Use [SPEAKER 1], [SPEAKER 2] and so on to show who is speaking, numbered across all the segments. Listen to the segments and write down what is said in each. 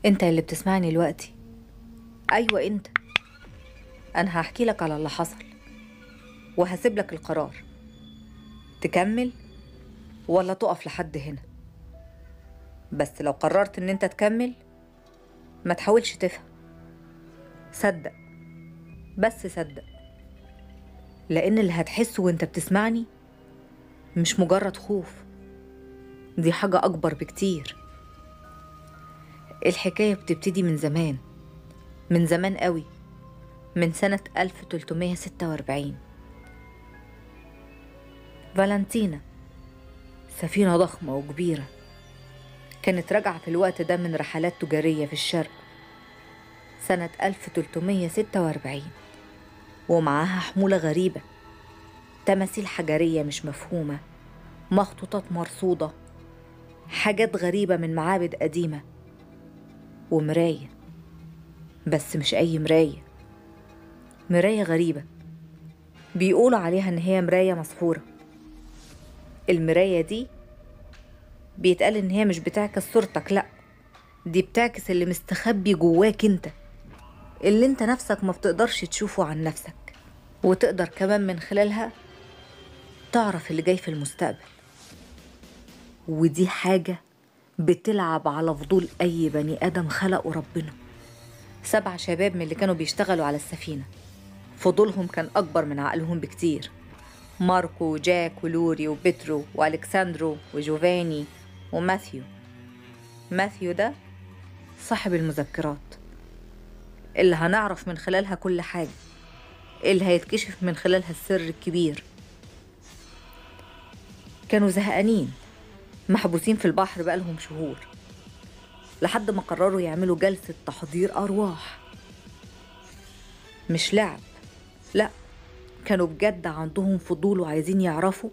[SPEAKER 1] انت اللي بتسمعني دلوقتي، ايوه انت، انا هحكي لك على اللي حصل وهسيب لك القرار، تكمل ولا تقف لحد هنا. بس لو قررت ان انت تكمل ما تحاولش تفهم، صدق، بس صدق، لان اللي هتحسه وانت بتسمعني مش مجرد خوف، دي حاجة أكبر بكتير. الحكاية بتبتدي من زمان، من زمان قوي، من سنة 1346. فالنتينا، سفينة ضخمة وكبيرة، كانت راجعة في الوقت ده من رحلات تجارية في الشرق سنة 1346، ومعاها حمولة غريبة، تماثيل حجرية مش مفهومة، مخطوطات مرصودة، حاجات غريبة من معابد قديمة، ومراية، بس مش أي مراية، مراية غريبة بيقولوا عليها إن هي مراية مسحورة. المراية دي بيتقال إن هي مش بتعكس صورتك، لأ، دي بتعكس اللي مستخبي جواك انت، اللي انت نفسك ما بتقدرش تشوفه عن نفسك، وتقدر كمان من خلالها تعرف اللي جاي في المستقبل. ودي حاجة بتلعب على فضول أي بني آدم خلقه ربنا. 7 شباب من اللي كانوا بيشتغلوا على السفينة فضولهم كان أكبر من عقلهم بكتير، ماركو وجاك ولوري وبيترو وألكساندرو وجوفاني وماثيو. ماثيو ده صاحب المذكرات اللي هنعرف من خلالها كل حاجة، اللي هيتكشف من خلالها السر الكبير. كانوا زهقانين، محبوسين في البحر بقالهم شهور، لحد ما قرروا يعملوا جلسة تحضير أرواح. مش لعب، لا، كانوا بجد عندهم فضول وعايزين يعرفوا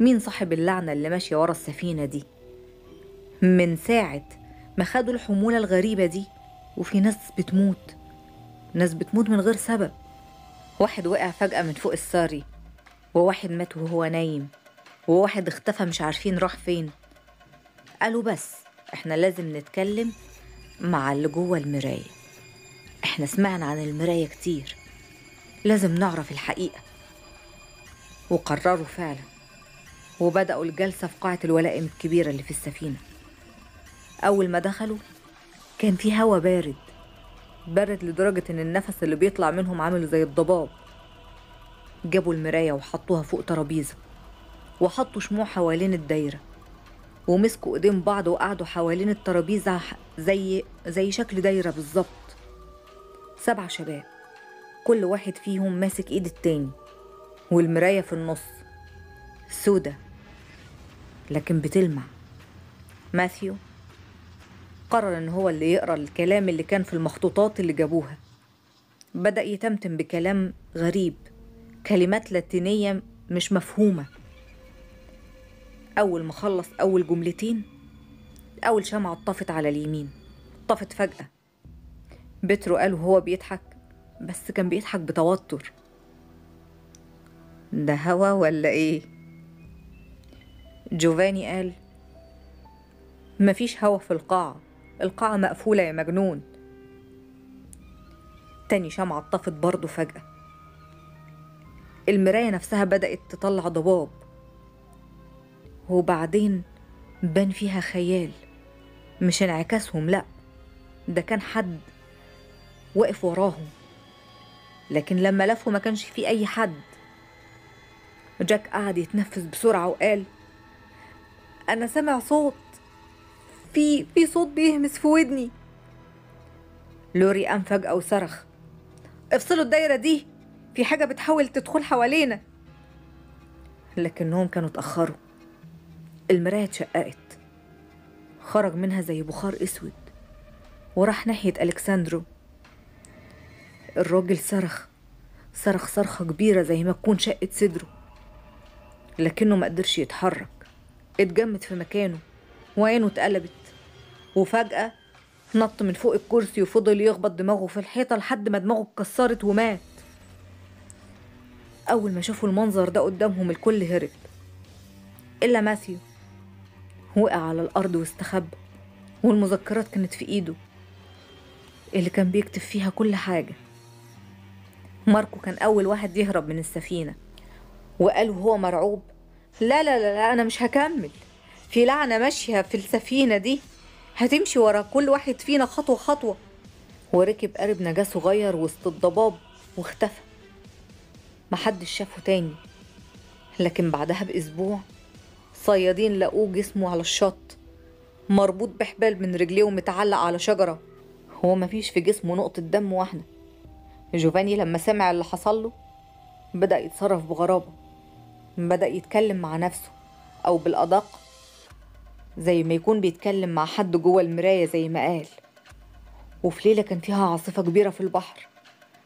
[SPEAKER 1] مين صاحب اللعنة اللي ماشية ورا السفينة دي من ساعة ما خدوا الحمولة الغريبة دي. وفي ناس بتموت، ناس بتموت من غير سبب. واحد وقع فجأة من فوق الساري، وواحد مات وهو نايم، وواحد اختفى مش عارفين راح فين. قالوا بس احنا لازم نتكلم مع اللي جوه المراية، احنا سمعنا عن المراية كتير، لازم نعرف الحقيقة. وقرروا فعلا، وبدأوا الجلسة في قاعة الولائم الكبيرة اللي في السفينة. أول ما دخلوا كان في هوا بارد، بارد لدرجة إن النفس اللي بيطلع منهم عامل زي الضباب. جابوا المراية وحطوها فوق ترابيزة، وحطوا شموع حوالين الدايرة، ومسكوا ايدين بعض وقعدوا حوالين الترابيزة زي شكل دايرة بالظبط. 7 شباب، كل واحد فيهم ماسك ايد التاني، والمراية في النص سودة لكن بتلمع. ماثيو قرر ان هو اللي يقرأ الكلام اللي كان في المخطوطات اللي جابوها. بدأ يتمتم بكلام غريب، كلمات لاتينية مش مفهومة. أول ما خلص أول جملتين، أول شمعة اتطفت على اليمين، اتطفت فجأة. بيترو قال وهو بيضحك، بس كان بيضحك بتوتر، ده هوا ولا إيه؟ جوفاني قال مفيش هوا في القاعة، القاعة مقفولة يا مجنون. تاني شمعة اتطفت برضه فجأة. المراية نفسها بدأت تطلع ضباب، وبعدين بان فيها خيال، مش انعكاسهم، لأ، ده كان حد واقف وراهم، لكن لما لفوا ما كانش فيه أي حد. جاك قعد يتنفس بسرعة وقال أنا سامع صوت، في صوت بيهمس في ودني. لوري قام فجأة وصرخ افصلوا الدايرة دي، في حاجة بتحاول تدخل حوالينا. لكنهم كانوا اتأخروا، المراية اتشققت، خرج منها زي بخار اسود وراح ناحية ألكساندرو. الراجل صرخ صرخة كبيرة زي ما تكون شقت صدره، لكنه ما قدرش يتحرك، اتجمد في مكانه وعينه اتقلبت، وفجأة نط من فوق الكرسي وفضل يخبط دماغه في الحيطة لحد ما دماغه اتكسرت ومات. أول ما شافوا المنظر ده قدامهم الكل هرب إلا ماثيو، وقع على الأرض واستخبى، والمذكرات كانت في إيده. اللي كان بيكتب فيها كل حاجة. ماركو كان أول واحد يهرب من السفينة، وقال وهو مرعوب: لا لا لا, لا أنا مش هكمل، في لعنة ماشية في السفينة دي، هتمشي ورا كل واحد فينا خطوة خطوة. وركب قارب نجاة صغير وسط الضباب واختفى، محدش شافه تاني. لكن بعدها بأسبوع صيادين لقوه جسمه على الشط، مربوط بحبال من رجليه ومتعلق على شجرة، هو مفيش في جسمه نقطة دم واحدة. جوفاني لما سمع اللي حصله بدأ يتصرف بغرابة، بدأ يتكلم مع نفسه، أو بالأدق زي ما يكون بيتكلم مع حد جوه المراية زي ما قال. وفي ليلة كان فيها عاصفة كبيرة في البحر،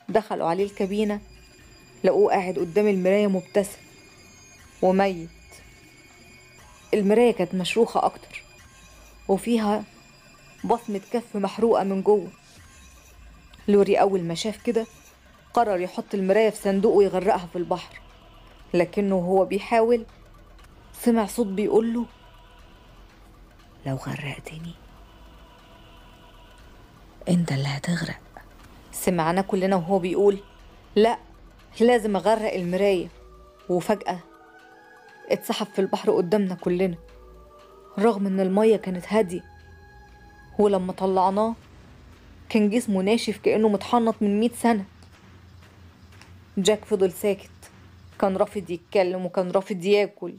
[SPEAKER 1] دخلوا عليه الكابينة لقوه قاعد قدام المراية مبتسم وميت. المراية كانت مشروخة أكتر وفيها بصمة كف محروقة من جوه. لوري أول ما شاف كده قرر يحط المراية في صندوق ويغرقها في البحر، لكنه وهو بيحاول سمع صوت بيقوله: لو غرقتني انت اللي هتغرق. سمعنا كلنا وهو بيقول: لا، لازم اغرق المراية. وفجأة اتسحب في البحر قدامنا كلنا، رغم ان المية كانت هادية. ولما طلعناه كان جسمه ناشف كأنه متحنط من 100 سنة. جاك فضل ساكت، كان رافض يتكلم وكان رافض ياكل،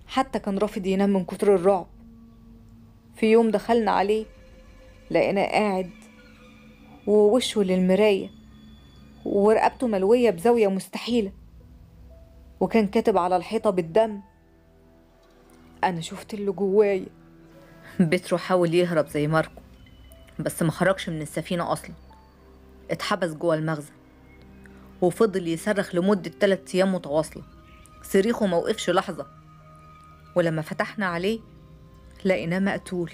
[SPEAKER 1] حتى كان رافض ينام من كتر الرعب. في يوم دخلنا عليه لقيناه قاعد ووشه للمراية ورقبته ملوية بزاوية مستحيلة، وكان كاتب على الحيطة بالدم: أنا شفت اللي جوايا. بيترو حاول يهرب زي ماركو، بس ما خرجش من السفينة أصلا، اتحبس جوه المخزن وفضل يصرخ لمدة 3 أيام متواصلة، صريخه ما وقفش لحظة. ولما فتحنا عليه لقيناه مقتول،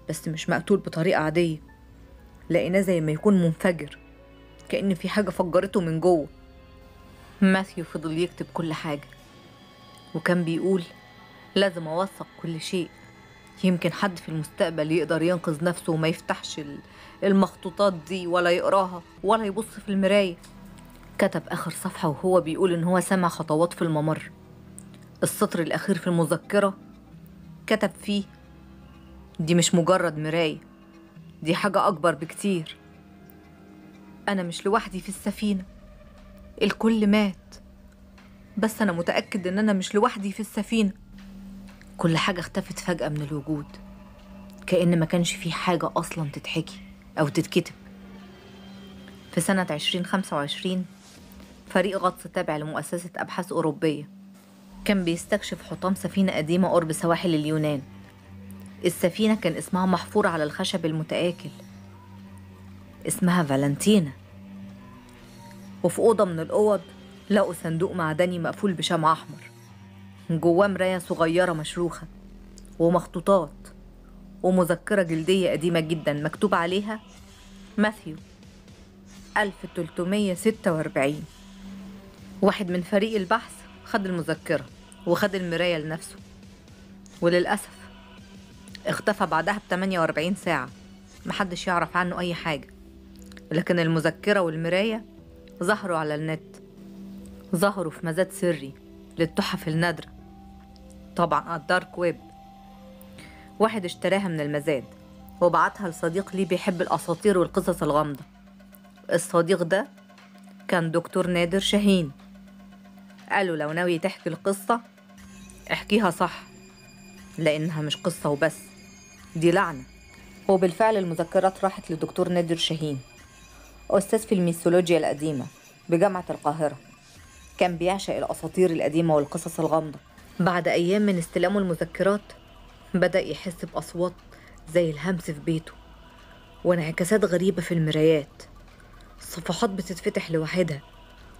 [SPEAKER 1] بس مش مقتول بطريقة عادية، لقيناه زي ما يكون منفجر، كأن في حاجة فجرته من جوه. ماثيو فضل يكتب كل حاجة، وكان بيقول: لازم أوثق كل شيء، يمكن حد في المستقبل يقدر ينقذ نفسه وما يفتحش المخطوطات دي ولا يقراها ولا يبص في المراية. كتب آخر صفحة وهو بيقول إن هو سمع خطوات في الممر. السطر الأخير في المذكرة كتب فيه: دي مش مجرد مراية، دي حاجة أكبر بكتير. أنا مش لوحدي في السفينة، الكل مات، بس أنا متأكد إن أنا مش لوحدي في السفينة. كل حاجة اختفت فجأة من الوجود، كأن ما كانش في حاجة أصلا تتحكي أو تتكتب. في سنة 2025 فريق غطس تابع لمؤسسة أبحاث أوروبية كان بيستكشف حطام سفينة قديمة قرب سواحل اليونان. السفينة كان اسمها محفور على الخشب المتآكل، اسمها فالنتينا. وفي أوضة من الأوض لقوا صندوق معدني مقفول بشمع أحمر، جواه مراية صغيرة مشروخة ومخطوطات ومذكرة جلدية قديمة جدا مكتوب عليها ماثيو 1346. واحد من فريق البحث خد المذكرة وخد المراية لنفسه، وللأسف اختفى بعدها ب48 ساعة، محدش يعرف عنه أي حاجة. لكن المذكرة والمراية ظهروا على النت، ظهروا في مزاد سري للتحف النادرة، طبعا على ال dark web. واحد اشتراها من المزاد وبعتها لصديق ليه بيحب الأساطير والقصص الغامضة. الصديق ده كان دكتور نادر شاهين. قالوا لو ناوي تحكي القصة احكيها صح، لأنها مش قصة وبس، دي لعنة. وبالفعل المذكرات راحت لدكتور نادر شاهين، أستاذ في الميثولوجيا القديمة بجامعة القاهرة، كان بيعشق الأساطير القديمة والقصص الغامضة. بعد أيام من استلامه المذكرات بدأ يحس بأصوات زي الهمس في بيته وانعكاسات غريبة في المرايات. الصفحات بتتفتح لوحدها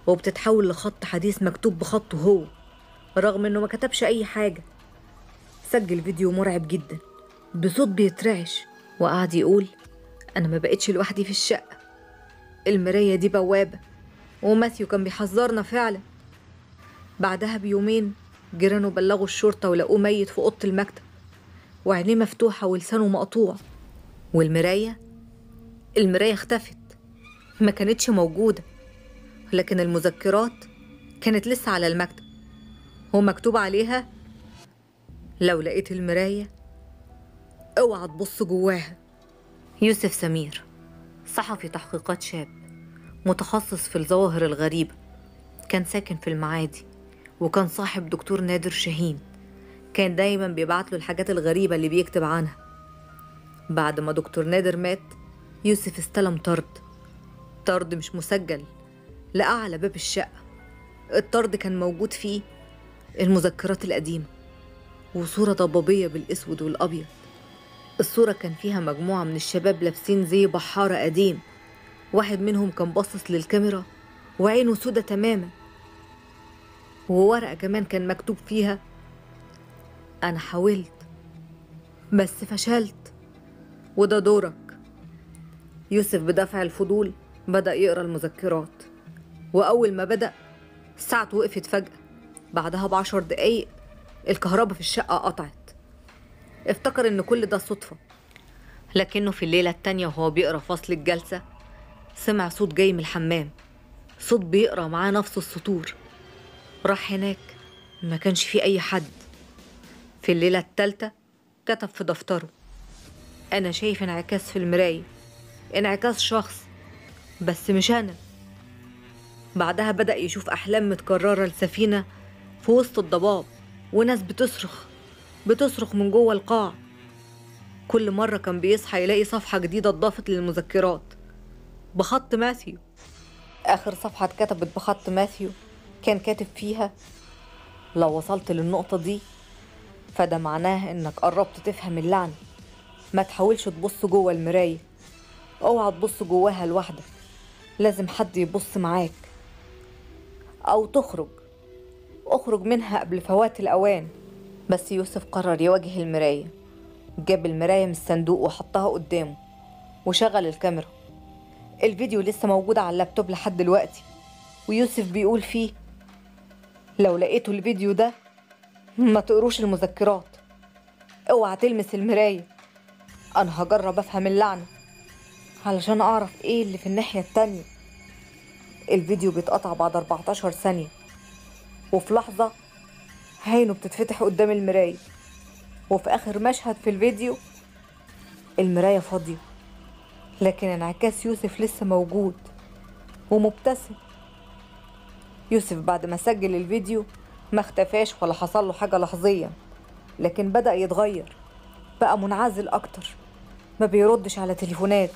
[SPEAKER 1] وبتتحول لخط حديث مكتوب بخطه هو، رغم انه ما كتبش اي حاجة. سجل فيديو مرعب جدا بصوت بيترعش وقعد يقول: انا ما بقتش لوحدي في الشقة، المراية دي بوابة، وماثيو كان بيحذرنا فعلا. بعدها بيومين جيرانه بلغوا الشرطة ولقوه ميت في أوضة المكتب، وعينيه مفتوحة ولسانه مقطوع، والمراية المراية اختفت، ما كانتش موجودة، لكن المذكرات كانت لسه على المكتب ومكتوب عليها: لو لقيت المراية اوعى تبص جواها. يوسف سمير صحفي تحقيقات شاب متخصص في الظواهر الغريبة، كان ساكن في المعادي، وكان صاحب دكتور نادر شاهين، كان دايما بيبعت له الحاجات الغريبة اللي بيكتب عنها. بعد ما دكتور نادر مات، يوسف استلم طرد مش مسجل لأعلى باب الشقة. الطرد كان موجود فيه المذكرات القديمة وصورة ضبابية بالأسود والأبيض. الصورة كان فيها مجموعة من الشباب لابسين زي بحارة قديم، واحد منهم كان باصص للكاميرا وعينه سودة تماما، وورقة كمان كان مكتوب فيها: أنا حاولت بس فشلت، وده دورك. يوسف بدافع الفضول بدأ يقرأ المذكرات، وأول ما بدأ ساعته وقفت فجأة. بعدها ب10 دقايق الكهرباء في الشقة قطعت. افتكر إن كل ده صدفة، لكنه في الليلة التانية وهو بيقرأ فصل الجلسة سمع صوت جاي من الحمام، صوت بيقرأ معاه نفس السطور. راح هناك ما كانش فيه أي حد. في الليلة التالتة كتب في دفتره: أنا شايف انعكاس في المراية، انعكاس شخص بس مش أنا. بعدها بدأ يشوف أحلام متكررة لسفينة في وسط الضباب، وناس بتصرخ من جوه القاع. كل مرة كان بيصحى يلاقي صفحة جديدة اتضافت للمذكرات بخط ماثيو. آخر صفحة اتكتبت بخط ماثيو كان كاتب فيها: لو وصلت للنقطة دي فده معناه إنك قربت تفهم اللعنة. ما تحاولش تبص جوه المراية، اوعى تبص جواها لوحدك، لازم حد يبص معاك، أو تخرج، اخرج منها قبل فوات الأوان. بس يوسف قرر يواجه المراية. جاب المراية من الصندوق وحطها قدامه وشغل الكاميرا. الفيديو لسه موجود على اللابتوب لحد دلوقتي، ويوسف بيقول فيه: لو لقيتوا الفيديو ده ما تقروش المذكرات، اوعى تلمس المراية، أنا هجرب أفهم اللعنة علشان أعرف إيه اللي في الناحية التانية. الفيديو بيتقطع بعد 14 ثانية، وفي لحظة عينه بتتفتح قدام المراية، وفي آخر مشهد في الفيديو المراية فاضية، لكن انعكاس يوسف لسه موجود ومبتسم. يوسف بعد ما سجل الفيديو ما اختفاش ولا حصل له حاجة لحظيا، لكن بدأ يتغير، بقى منعزل أكتر، ما بيردش على تليفونات،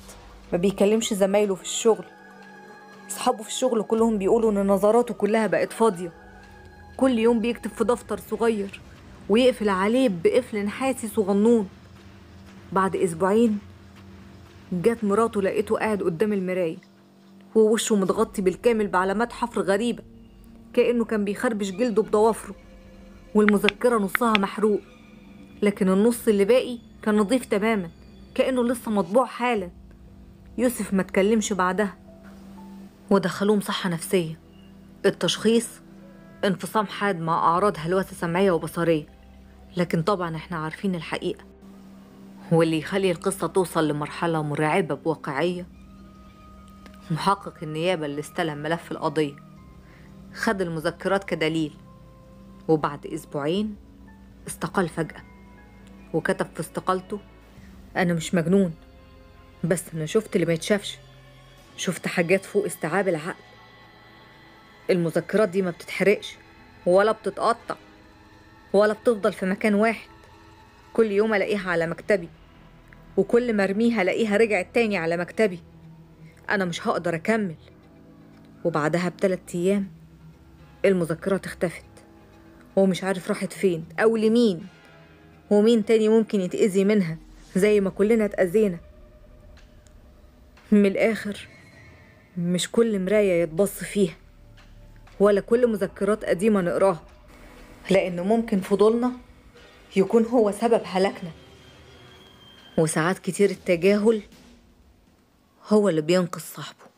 [SPEAKER 1] ما بيكلمش زمايله في الشغل. أصحابه في الشغل كلهم بيقولوا إن نظراته كلها بقت فاضية. كل يوم بيكتب في دفتر صغير ويقفل عليه بقفل نحاسي صغنون. بعد أسبوعين جت مراته لقيته قاعد قدام المراية ووشه متغطي بالكامل بعلامات حفر غريبة، كأنه كان بيخربش جلده بضوافره، والمذكرة نصها محروق، لكن النص اللي باقي كان نظيف تماما كأنه لسه مطبوع حالا. يوسف ما تكلمش بعدها، ودخلوه مصحة نفسية. التشخيص انفصام حاد مع أعراض هلوسة سمعية وبصرية، لكن طبعا احنا عارفين الحقيقة. واللي يخلي القصة توصل لمرحلة مرعبة بواقعية، محقق النيابة اللي استلم ملف القضية خد المذكرات كدليل، وبعد أسبوعين استقال فجأة، وكتب في استقالته: أنا مش مجنون، بس أنا شفت اللي ما يتشافش، شفت حاجات فوق استيعاب العقل. المذكرات دي ما بتتحرقش ولا بتتقطع ولا بتفضل في مكان واحد، كل يوم ألاقيها على مكتبي، وكل ما ارميها ألاقيها رجعت تاني على مكتبي. أنا مش هقدر أكمل. وبعدها ب3 أيام المذكرات اختفت، ومش عارف راحت فين أو لمين، ومين تاني ممكن يتأذي منها زي ما كلنا اتأذينا. من الآخر مش كل مراية يتبص فيها ولا كل مذكرات قديمة نقراها، لأنه ممكن فضولنا يكون هو سبب هلاكنا. وساعات كتير التجاهل هو اللي بينقذ صاحبه.